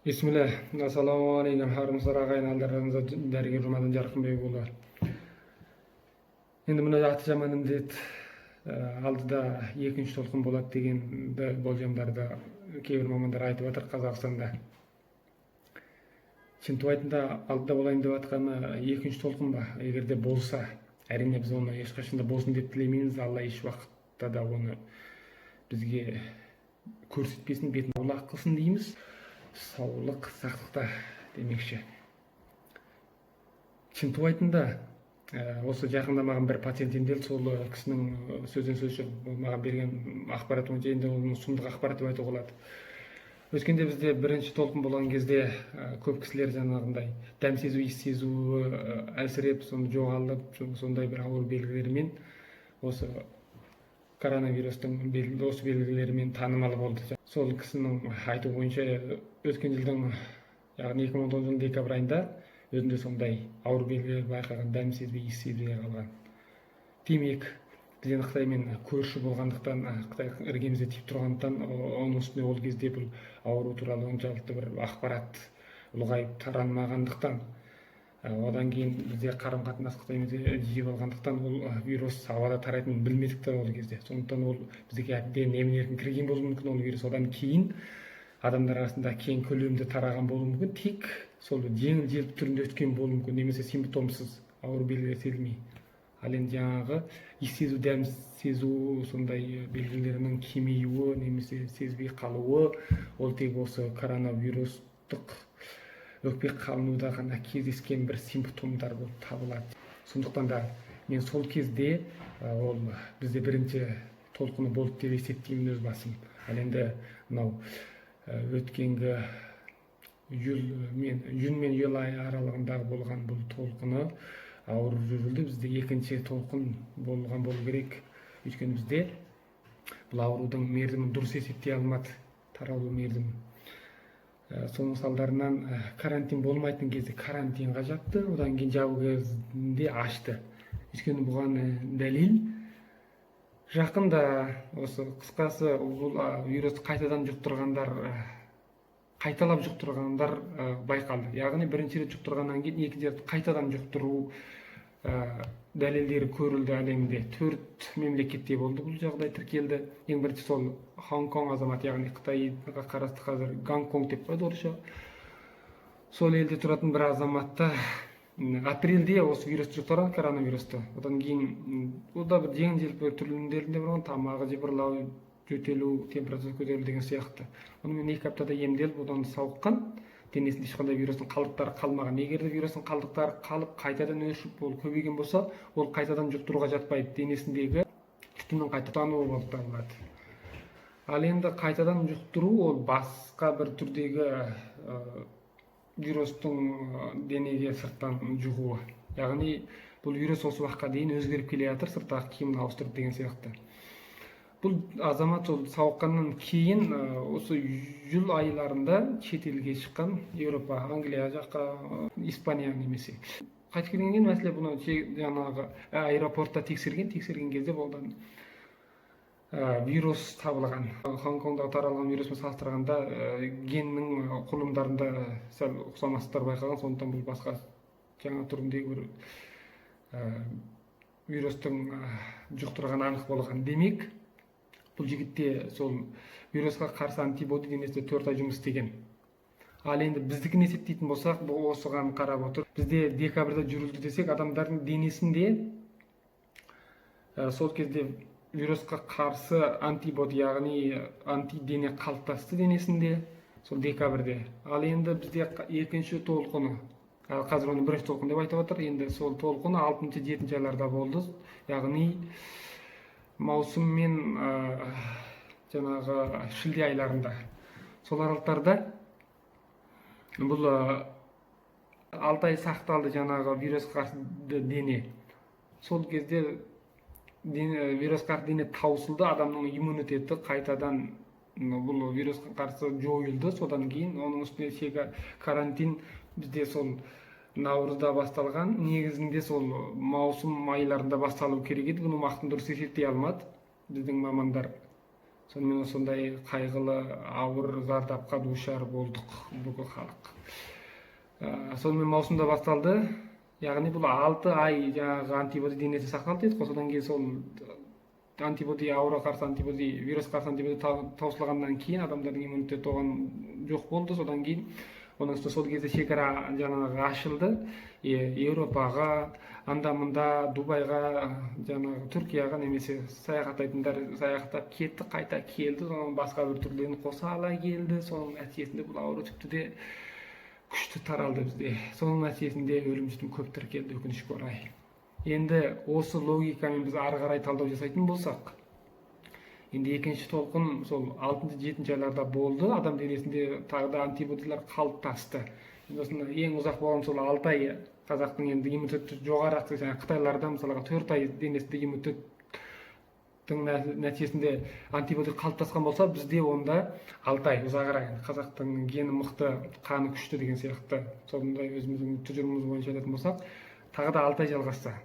Бисмилля, ассалаумағалейкум, армысыздар, ағайын, алдарыңызда дәрігер Жұмадан Жарқынбекұлы. Енді мына аты жаман індет, алдыда екінші толқын болады дегенді болжамдарды кейбір мамандар айтып жатыр Қазақстанда. Шынтуайтында, алдыда болайын деп жатқаны екінші толқын ба? Егер де болса, әрине, біз оны ешқашан да болсын деп тілемейміз. Алла еш уақытта да оны бізге көрсетпесін, бетін аулақ қылсын дейміз. Саулық сақтықта демекші, шынтуайтында, осы жақында маған бір пациент емделді. Сол кісінің сөзден сөз шығып маған берген ақпарат бойынша, енді оны сұмдық ақпарат деп айтуға болады. Өткенде бізде бірінші толқын болған кезде көп кісілер жаңағындай дәм сезу, иіс сезуі әлсіреп, соны жоғалып, сондай бір ауру белгілерімен, осы коронавирустың осы белгілерімен танымал болды. Сол кісінің айтуы бойынша, өткен жылдың, яғни 2019 жылдың декабрь айында өзінде сондай ауру белгілер байқаған, дәм сезбей, иіс сезбей қалған. Демек, біз енді Қытаймен көрші болғандықтан, Қытай іргемізде тиіп тұрғандықтан, оның үстіне ол кезде бұл ауру туралы оншалықты бір ақпарат ұлғайып таранмағандықтан, одан кейін бізде қарым қатынас Қытаймен жиі болғандықтан, ол вирус ауада тарайтынын білмедік та ол кезде. Сондықтан ол бізге әбден емін еркін кірген болуы мүмкін. Ол вирус одан кейін адамдар арасында кең көлемде тараған болуы мүмкін, тек сол жеңіл желпі түрінде өткен болуы мүмкін немесе симптомсыз, ауру белгілері сезілмей. Ал енді жаңағы иіс сезу, дәм сезу сондай белгілерінің кемеюі немесе сезбей қалуы ол тек осы коронавирустық өкпе қалынуда ғана кездескен бір симптомдар болып табылады. Сондықтан да мен сол кезде ол бізде бірінші толқыны болды деп есептеймін өз басым. Ал енді мынау өткенгі июль мен июнь мен июль айы аралығындағы болған бұл толқыны ауру жүргізілді, бізде екінші толқын болған болу керек. Өйткені бізде бұл аурудың мерзімін дұрыс есептей алмады, таралу мерзімін. Соның салдарынан карантин болмайтын кезде карантинға жапты, одан кейін жабу кезінде ашты. Өйткені бұған дәлел жақында осы, қысқасы, бұл вирусты қайтадан жұқтырғандар, қайталап жұқтырғандар байқалды. Яғни бірінші рет жұқтырғаннан кейін екінші рет қайтадан жұқтыру дәлелдері көрілді. Әлемде төрт мемлекетте болды, бұл жағдай тіркелді. Ең бірінші сол Хонг-Конг азаматы, яғни Қытайға қарасты, қазір Гонконг деп қояды орысша, сол елде тұратын бір азаматта апрельде осы вирусты жұқтырған, коронавирусты. Одан кейін ол да бір жеңіл желпі түрлерінде болған: тамағы жыбырлау, жөтелу, температура көтерілу деген сияқты. Онымен 2 аптада емделіп, одан сауыққан, денесінде ешқандай вирустың қалдықтары қалмаған. Егер де вирустың қалдықтары қалып, қайтадан өршіп, ол көбейген болса, ол қайтадан жұқтыруға жатпайды, денесіндегі түтіннің қайта тұтануы болып табылады. Ал енді қайтадан жұқтыру ол басқа бір түрдегі вирустың денеге сырттан жұғуы. Яғни бұл вирус осы уақытқа дейін өзгеріп келе жатыр, сырттағы киімін ауыстырып деген сияқты. Бұл азамат сол сауыққаннан кейін осы июль айларында шетелге шыққан, Еуропа, Англия жаққа, Испания немесе. Қайтып келгеннен кейін, мәселе, бұны жаңағы аэропортта тексерген кезде бұдан вирус табылған. Хонг-Конгда таралған вируспен салыстырғанда геннің құрылымдарында сәл ұқсамастықтар байқалған. Сондықтан бұл басқа жаңа түріндегі бір вирустың жұқтырғаны анық болған. Демек, бұл жігітте сол вирусқа қарсы антибоди денесінде 4 ай жұмыс істеген. Ал енді біздікін есептейтін болсақ, бұл осыған қарап отыр, бізде декабрьда жүрілді десек, адамдардың денесінде сол кезде вирусқа қарсы антибоди, яғни антидене қалыптасты денесінде сол декабрьде. Ал енді бізде екінші толқыны, қазір оны бірінші толқын деп айтып жатыр, енді сол толқыны алтыншы, жетінші айларда болды, яғни маусым мен жаңағы шілде айларында. Сол аралықтарда бұл 6 ай сақталды жаңағы вирусқа қарсы дене. Сол кезде дене, вирусқа қарсы дене таусылды, адамның иммунитеті қайтадан бұл вирусқа қарсы жойылды. Содан кейін оның үстіне шегі карантин бізде сол наурызда басталған, негізінде сол маусым айларында басталу керек еді. Бұның уақытын дұрыс есептей алмады біздің мамандар. Сонымен осындай қайғылы ауыр зардапқа душар болдық бүкіл халық. Сонымен маусымда басталды, яғни бұл 6 ай жаңағы антибоди денесі сақталды дедік қой. Содан кейін сол антибоди, ауруға қарсы антибоди, вирусқа қарсы антибоди таусылғаннан кейін адамдардың иммунитеті оған жоқ болды. Содан кейін оның үстіне сол кезде шекара жаңағы ашылды. Еуропаға, анда мында, Дубайға, жаңағы Түркияға немесе саяхаттайтындар саяхаттап кетті, қайта келді, соның басқа бір түрлерін қоса ала келді. Соның нәтижесінде бұл ауру тіпті де күшті таралды бізде. Соның нәтижесінде өлім жітім көп тіркелді, өкінішке орай. Енді осы логикамен біз ары қарай талдау жасайтын болсақ, енді екінші толқын сол 6-7 айларда болды. Адам денесінде тағы да антибодилар қалыптасты. Енді осында ең ұзақ болған сол 6 ай. Қазақтың енді иммунитеті жоғарырақ, жаңағы қытайларда мысалға 4 ай денесінде иммунитеттің нәтижесінде антибоди қалыптасқан болса, бізде онда 6 ай ұзағырақ. Енді қазақтың гені мықты, қаны күшті деген сияқты, сондай өзіміздің тұжырымымыз бойынша айтатын болсақ, тағы да 6 ай жалғасса,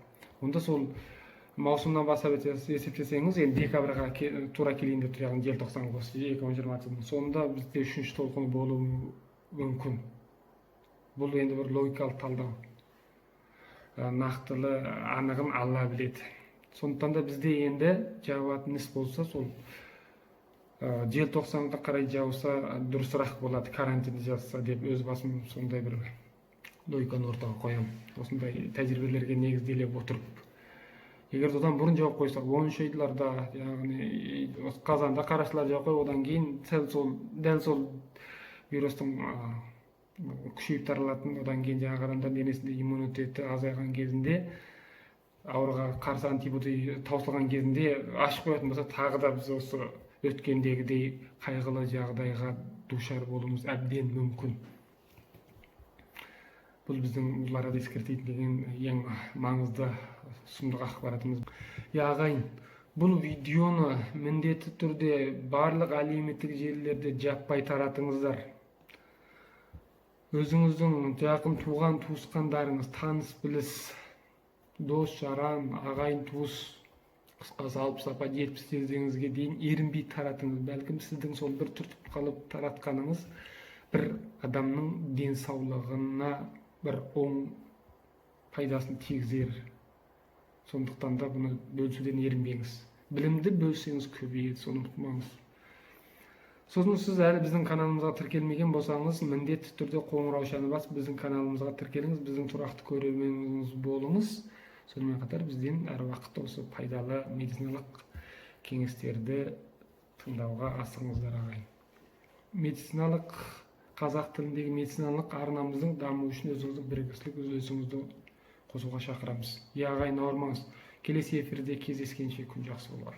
онда сол маусымнан бастап есептесеңіз, енді декабрьға тура келейін деп тұр, яғни желтоқсан, осы 2020 жылдың соңында бізде үшінші толқын болуы мүмкін. Бұл енді бір логикалық талдау. Нақтылы анығын Алла біледі. Сондықтан да бізде енді жабатын іс болса, сол желтоқсанға қарай жабылса дұрысырақ болады, карантинді жазса деп өз басым сондай бір логиканы ортаға қоямын, осындай тәжірибелерге негізделе отырып. Егер одан бұрын жауып қойсақ, 10 айларда, яғни осы қазанда, қарашалар жауып қойып, одан кейін сәл сол дәл сол вирустың күшейіп таралатын, одан кейін жаңағы адамдардың денесінде иммунитеті азайған кезінде, ауруға қарсы антибоди таусылған кезінде ашып қоятын болса, тағы да біз осы өткендегідей қайғылы жағдайға душар болуымыз әбден мүмкін. Бұл біздің бұл арада ескертейін деген ең маңызды сұмдық ақпаратымыз. Иә, ағайын, бұл видеоны міндетті түрде барлық әлеуметтік желілерде жаппай таратыңыздар. Өзіңіздің жақын туған туысқандарыңыз, таныс біліс, дос жаран, ағайын туыс, қысқасы 60 апа, 70 тезеңізге дейін ерінбей таратыңыз. Бәлкім, сіздің сол бір түртіп қалып таратқаныңыз бір адамның денсаулығына бір оң пайдасын тигізер. Сондықтан да бұны бөлісуден ерінбеңіз. Білімді бөлсеңіз, көбейеді, соны ұмытпаңыз. Сосын сіз әлі біздің каналымызға тіркелмеген болсаңыз, міндетті түрде қоңыраушаны басып, біздің каналымызға тіркеліңіз, біздің тұрақты көрерменіміз болыңыз. Сонымен қатар бізден әр уақытта осы пайдалы медициналық кеңестерді тыңдауға асығыңыздар, ағайын. Медициналық, қазақ тіліндегі медициналық арнамыздың дамуы үшін өзіңіздің бір кісілік үлесіңізді қосуға шақырамыз. Иә, ағайын, ауырмаңыз. Келесі эфирде кездескенше күн жақсы болғай.